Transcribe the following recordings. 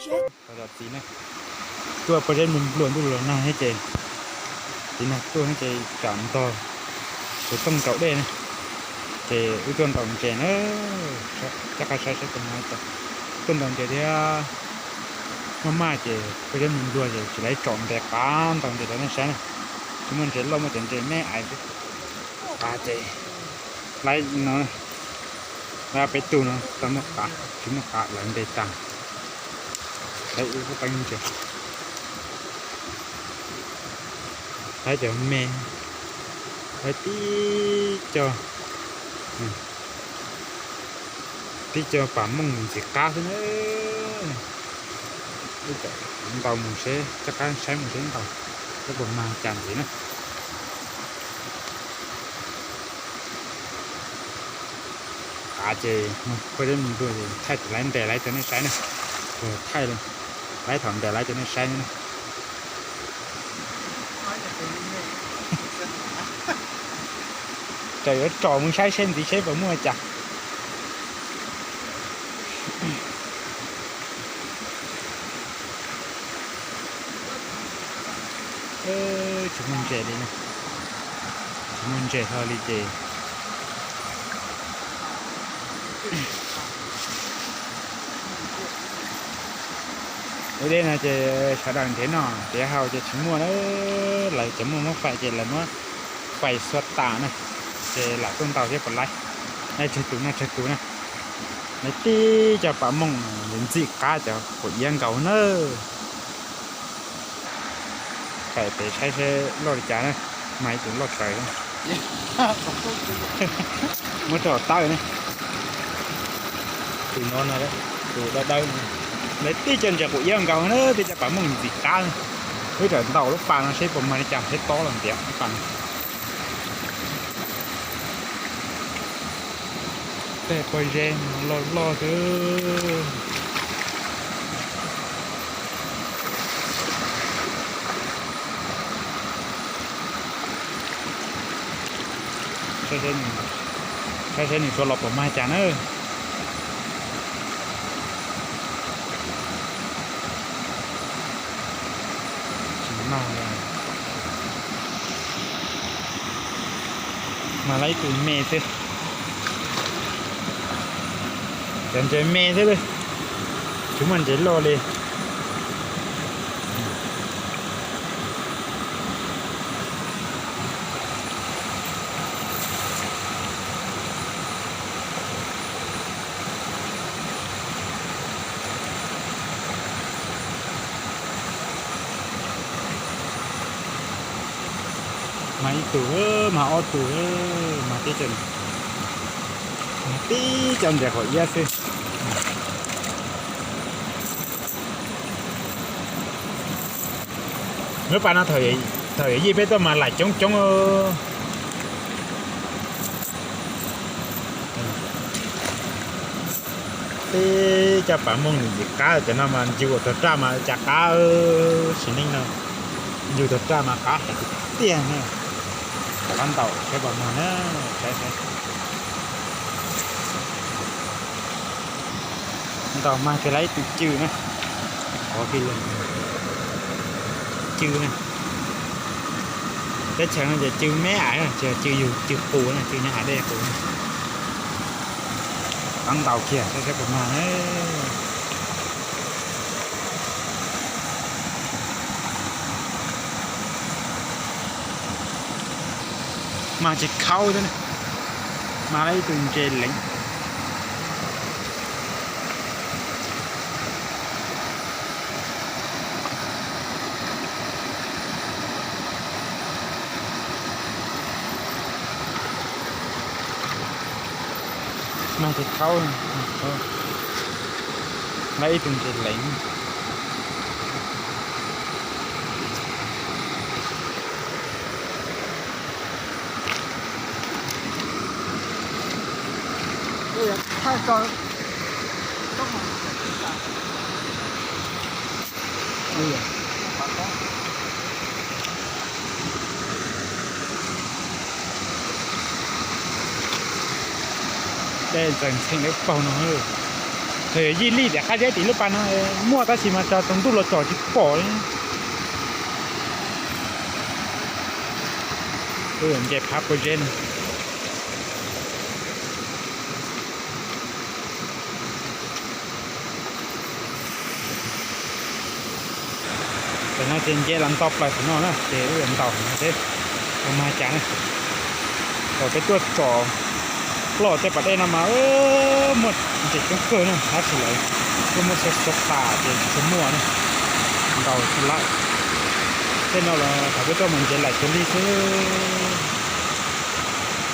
Txiv na, tuaj pob zeb nplua nplua ntuj los nag thiab ces, txiv nag tuaj thiab ces tsam ntog kuv tooj rau dej na, ces wb tuaj ntaus ntses na, rov qab saib saib puas mag. Tuaj ntaus ntses thiab maj maj ces pob zeb nplua nplua ces tsis laiv tsom ntes qav ntaus ntses rau nej saib na. Tsis muaj ntses loj, muaj cov ntses me me xwb. Qav ces laiv no, laiv peb tug no tau muaj qav, tsis muaj qav lawv ntes tag. Laiv ib lub teeb ntses, laiv cov me, laiv tib co, tib co pam mooj ntxim qab xwb na. Wb ntaus mus seb, rov qab saib mus seb ntaus, seb puas mag cas ntxiv na. Qav ces pob zeb nplua nplua ces thaij tsis laiv, ntes laiv rau nej saib na. Thaij, laiv thaum ntes laiv rau nej saib na. Tseem yuav tsom mus saib seb ntxiv seb puas muaj cas. Tsis muaj ntses li, tsis muaj ntses hlo li ces ua dej no ces sawv daws nrhiav noj nrhiav haus ces tsis muaj na. Lawv cov muaj muab fais ces lawv muab fais xua tas na, ces lam tuaj ntaus thiab puas laiv. Tsawg tus noj tsawg tus na. Laiv tib co pam mooj ntxim qab cov quav iab nkaus na. Fais pem saib seb loj li cas na, mas ib tus loj tsawv. Muab rau hauv tawb ne. Tus no no, tus dawb dawb no. Laiv tib co ntses quav iab nkaus na, tib co pam mooj ntxim qab. Wb rawm ntaus lub pas no seb puas mag li cas, seb tob los ntiav lub pas no. Tej pob zeb no loj loj xwb. Saib seb nws suav los puas mag cas na. Tsis mag li. Mag lawm ib tug me xwb. Cov ntses me xwb, tsis muaj ntses loj li. Mag ib tug, mag ob tug, mag tib co, mag tib co ntses quav iab xwb. Lub pas no thaum yawm yij peb tuaj mas lam coob coob. Tib co pam mooj ntxim qab, cov no mas ncug ua tog raj mas cas qab, sim neej no ncug tog raj mas qab hais tiag tiag na. Rov qab ntaus saib puas mag na, saib saib. Ntaus mag kiag lawm ib tug cw na. Qhov kiag cw na. Teb chaws no ces cw me me, cw yug cw qus na, cw nyob hav dej qus na. Rov qab ntaus kiag saib saib puas mag na. Mag tsis khaub thiab, mag lawm ib tug ntses leev. Mag tsis khaub, lawm ib tug ntses leev. Tej ntxeev ntxheej lawv paug no. Yij lij tim qab zeb tim lub pas no muaj tab sis mas tsaus ntuj los tsom tsis pom li. Nce phab pob zeb no. Tam no ces nce los nto plaws tam no na ces wb yuav ntaus no seb puas mag cas na. Thaum peb tuaj tsom ploj tej pas dej no mas muaj ntses coob kawg na, tab sis lawv tuaj muab xua xua tas ces tsis tshua muaj na. Ntaus tsis laib. Tej no los thaum peb tuaj mas ntses laim cuag li xwb.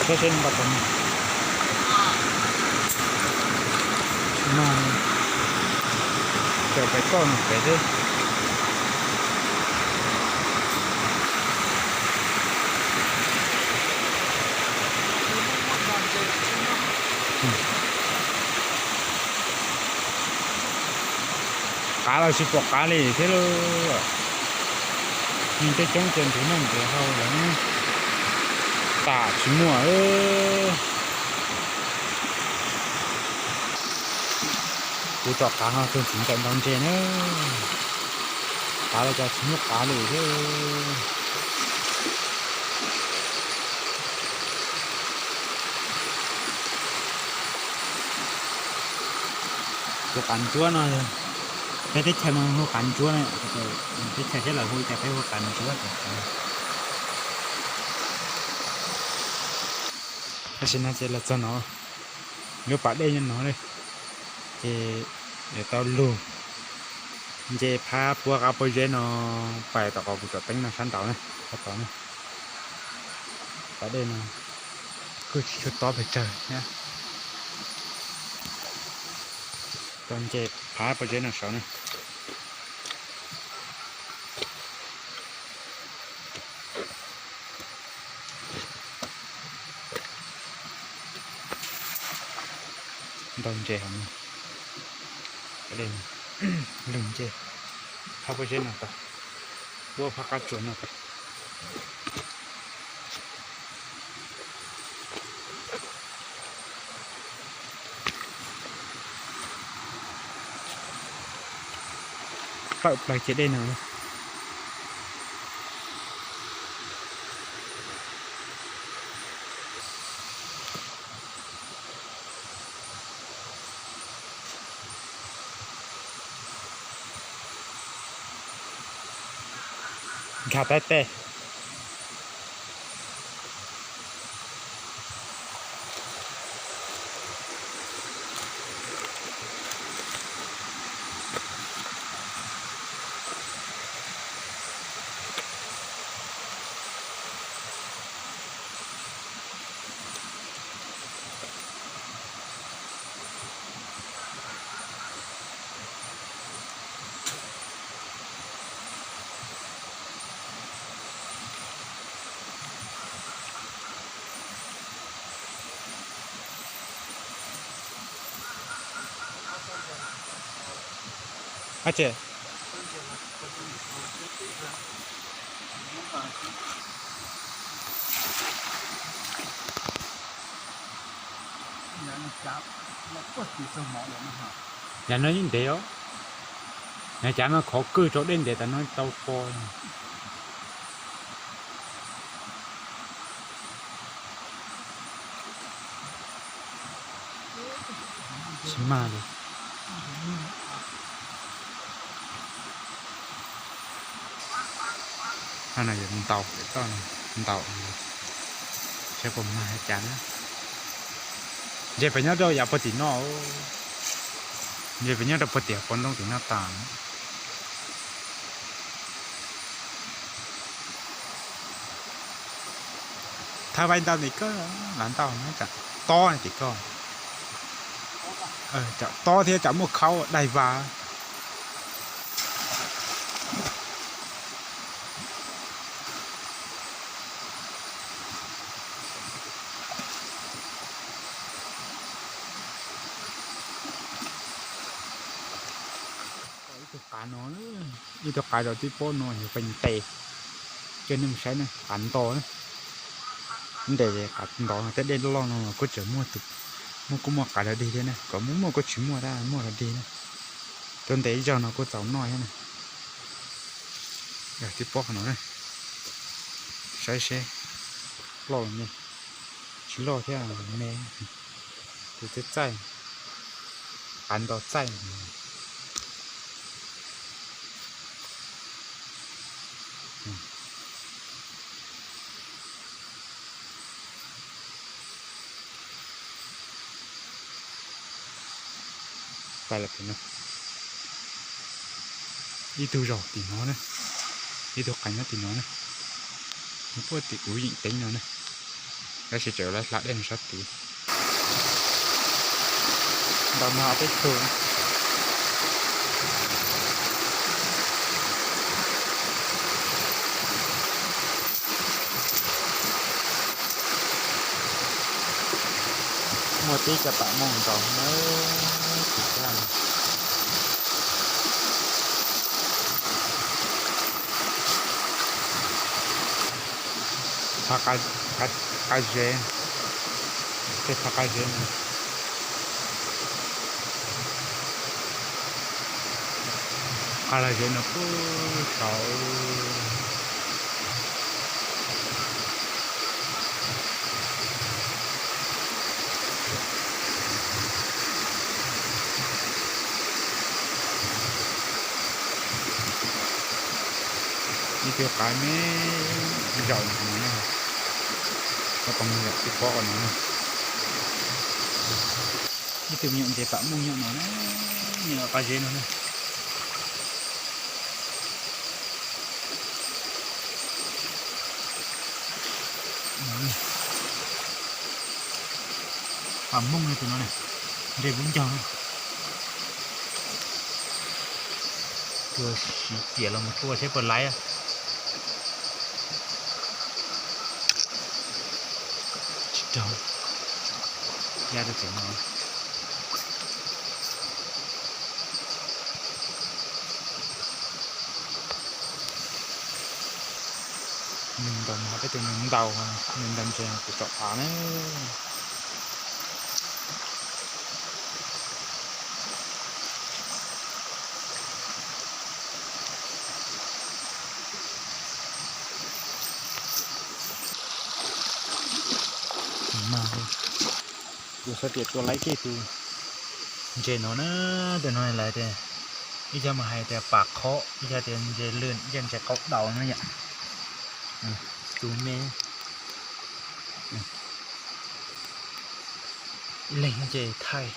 Saib seb ntaus puas mag. Tsis mag. Cov pem koj no pem xwb. Qav los tsis pom qav li thiab lauj. Neeg coob coob ces nrhiav noj nrhiav haus lawm, tas tsis muaj. Kuv tsom qav ho tug txiv ntxawm ntaus ntses na. Qav los cas tsis muaj qav li thiab. Tus qav ntsuab no, peb teb chaws no hu qav ntsuab na, teb chaws thiab lawv hu cas peb hu qav ntsuab. Tab sis no ces los txog no, lub pas dej nyob no li, ces yuav tau lug nce phab puab qab pob zeb no pais tom qhov kuv tsom teeb no sab nraud na, sab tod na. Pas dej no kuj tsis tshua tob pes tsawg thiab. Tau nce phab pob zeb no saud na. Ntau ntses hauv no. Lug nce phab pob zeb no tod, puab phab qab tsua no tod. Tawm plaws ciam dej no. Nkag tais tes. Yav no yeej ntev os. Yav cav no khov kwj rau dej ntev tas no tau pov. Tsis mag li. No yog ntaus pem toj no, ntaus saib puas mag li cas na. Ntses pem nyob rau yav puag tim no, ntses pem nyob rau puag tim qab ntoo tim no tas. Thaj vaib ntau tim koj, lav ntau no tsam tob tim koj, tsam tob thiab tsam muaj khaub daig vas. Ib tug qav no, ib tug qav zov tib pob no yog pes ntes, coj nej mus saib na, qav nto na. Ntes qav nto no tej dej loj loj no kuj tseem muaj tus Muaj kuj muaj qav dog dig thiab na, kom muaj muaj kuj tsis muaj tab muaj dog dig na. Tuaj ntes ib zaug no kuj txaus noj thiab na. Yog tib pob qhov no na, saib seb loj los me, tsis loj thiab me, tus txaij txaij, qav nto txaij. Ib tug zaum tim no na, ib tug qav nyob tim no na, nws puag tim kuv yeem teeb no na, tab sis tseem lawv hla dej no sab tid. Ntaus no peb tug. Muaj tib cov pam mooj nkaus na, tsis tag. Qhov qab zeb, tej qhov qab zeb no. Qhov qab zeb no puag saud. Ib tug qav me zaum no na, koj pom me zaum tib pob no na. Ib tug me nyuam ntses pam mooj nyob no na, nyob qab zeb no na. Pam mooj no tus no na, ntsej vub ncaug na. Tua siv tiam los mus tua seb puas laiv. Tsis raug, ya rau tim no. Nws ntaus mas peb tus nws ntaus, nws ntaus ntses kuv tsom av na. Kuv xav tias tua laib kiag tus ntses no na, tus no lawv tias, ib co mas hais tias pam khob, ib co tias ntses lwj, ib co ntses qaub daus na yom. Tus me, ib leeg ces thaij,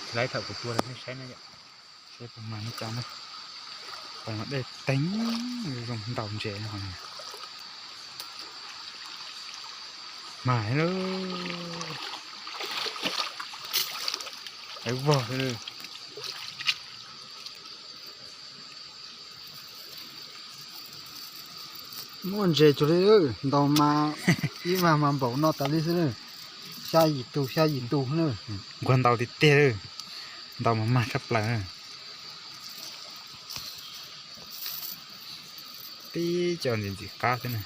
tsis laib thaum kuv tua rau nej saib na yom. Seb puas mag li cas na. Qhov no dej teeb zoo ntaus ntses no. Mag lawm. Lawv vog. Muaj ntses tsuas li, ntaus mas ib vag mas npaum no tas li xwb na. Xya yim tus xya yim ntus na. Nquag ntaus tiag tiag, ntaus mas mag tshaj plaws. Tib co ntxim ntxim qab xwb na.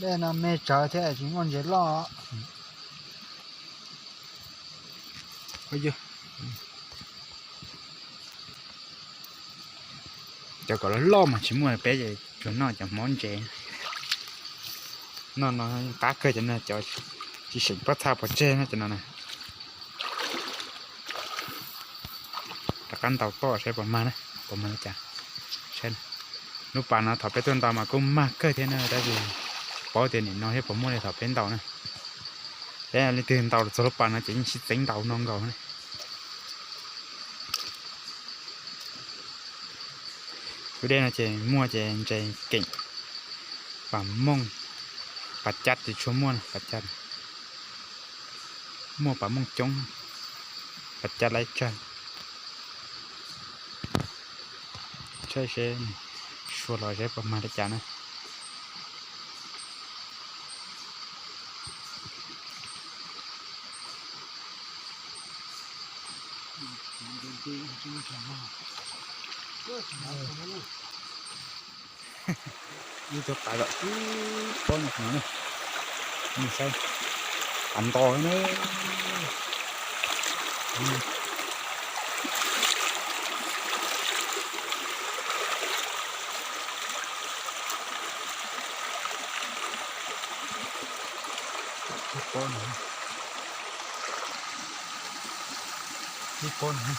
Dej no me tsawv thiab tsis muaj ntses loj. Cov kom loj loj mas tsis muaj, peb tsuas noj cov hmob ntses. Noj no qab kawg cov no, cov tsis seem pob txha pov tseg no cov no na. Rov qab ntaus toj saib puas mag na, puas mag li cas. Saib, lub pas no thaum peb tuaj ntaus mas kuj mag kawg thiab na, tab sis tsis paub tias nim no thiab puas muaj li thaum peb ntaus na. Peb leej twg ntaus txog lub pas no ces yeej sib txeeb ntaus no nkaus na. Lub dej no ces muaj ces ntses keem, pas mooj, pas cab ces tsuas muaj pas cab. Muaj pas mooj coob, pas cab laib tsawg. Saib seb, sua los seb puas mag li cas na. Ib tug qav zom ib pob no na, nej saib. Qav nto na. Ib pob no, ib pob no,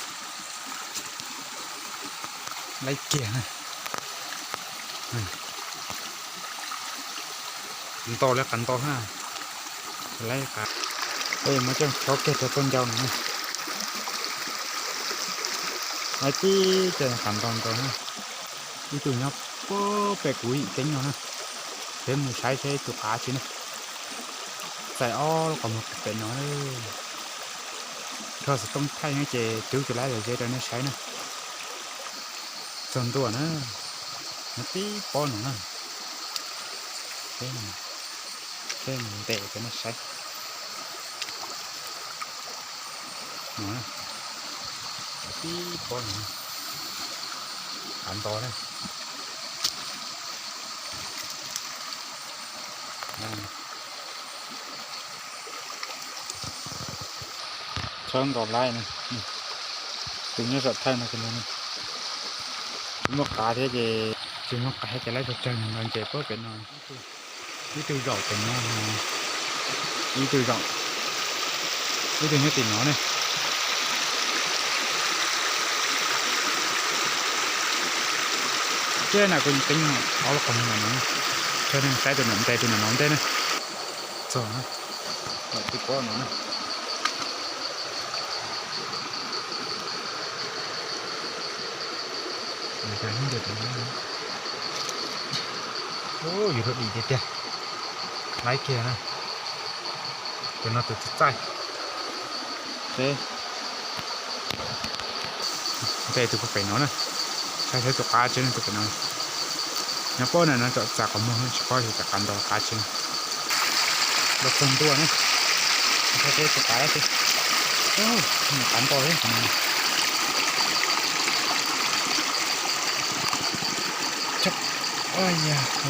laib kiag na. Nto li qav nto na. Laib qav, peb muab coj rhaub kiag rau txoj ncauj no na. Laib tib co qav nto nto na. Ib tug nyob puag pem kuv yim keeb no na. Peb mus saib saib tus qav tsi na. Txais ob lub qhov muag pem no. Nrho xov tooj thaij no ces rub tsis laib lawm ze rau nej saib na. Txog ntua na, nyob tib pob no na. Peb mus ntes rau nej saib. No, tib pob no, qav nto na. Tshawb nkaus laib na. Tus nyob saum thawj no, tsis muaj qav thiab ces, tsis muaj qav thiab ces laib tsawg tsawg no ntses puag pem no. Ib tug zaum pem no, ib tug zaum, ib tug nyob tim no ne. Thiab na kuv teeb ob lub qhov muag no, tso nej saib tus no ntej, tus no no ntej na. Txog na, lawm tib pob no na. Yus lub dim tiag tiag, laib kiag na. Tus no tus txaij, seb, ntes tus puag pem no na. Saib saib tus qav tsi na, tus pem no. Nyob puag na no tsom txais qhov muag tsis paub xyov cov qav nto qav tsi na. Los txog ntua na, saib seb tus qav dab tsi. Qav nto thiab.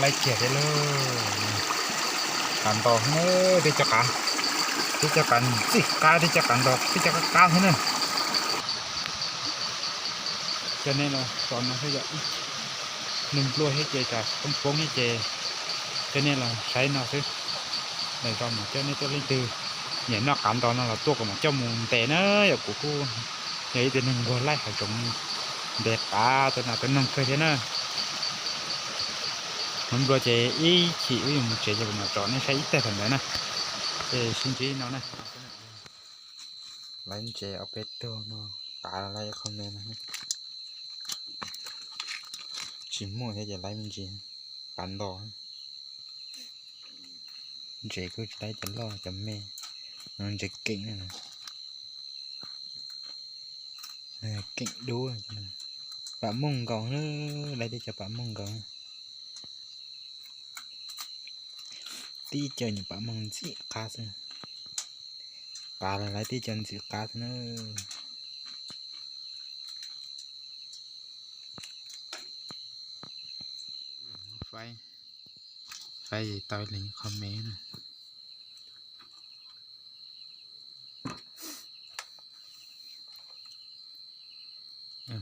Laib kiag thiab lauj. Qav nto, tib co qav, tib co qav ntxim qab, tib co qav nto, tib co qab qab thiab na. Coj nej los tsom no xwb yom, nag nplua thiab ces tsam poob poob thiab ces coj nej los saib no xwb. Lwm zaus mam coj nej tuaj, leej twg nyiam noj qav nto no los tuaj kuv mam coj mus ntes na. Yog kuv kuj yog ib tug neeg nquag laij hav zoov, ntes qav tua nas tua noog kawg thiab na. Nag nplua ces ib chim wb yuav mus tsev ces kuv mam tsom nej saib ib teg thaum ntawd na. Es sib ntsib no na. Laib ntses ob peb tug no, qav los laib ib qho me no. Tsis muaj thiab ces laib me ntsis, qav nto. Ntses kuj tsis laib cov loj cov me, no ntses keem na. Keem dub, pam mooj nkaus na, laib tib co pam mooj nkaus. Tib co nyuam pam mooj ntxim qab xwb. Qav los laib tib co ntxim qab xwb na. Faib, faib es tau ib leeg qho me na.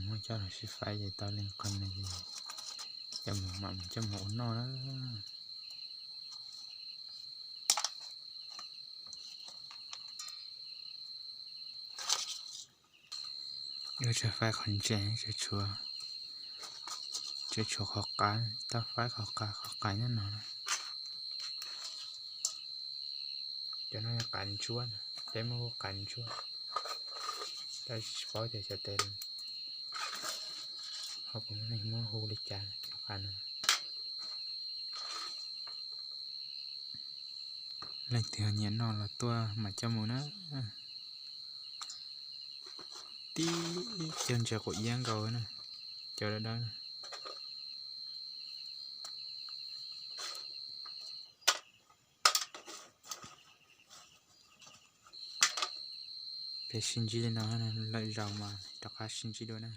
Muab coj los sib faib ces tau leej qho me, coj mus mam mus coj mus ua noj na. Wb tsis faib qhov ntses, tsis tshuav, tsis tshuav qhov qav, tab faib qhov qav, qhov qav nyob no. Cov no yog qav ntsuab, peb muab hu qav ntsuab, tab sis tsis paub tias xyov tes ho puas muaj neeg muab hu li cas cov qav no. Leej twg nyiam noj los tuaj mam coj mus na. Tib co ntses quav iab nkaus na, cov dawb dawb na. Peb sib ntsib li no, lwm zaus mas rov qab sib ntsib dua na.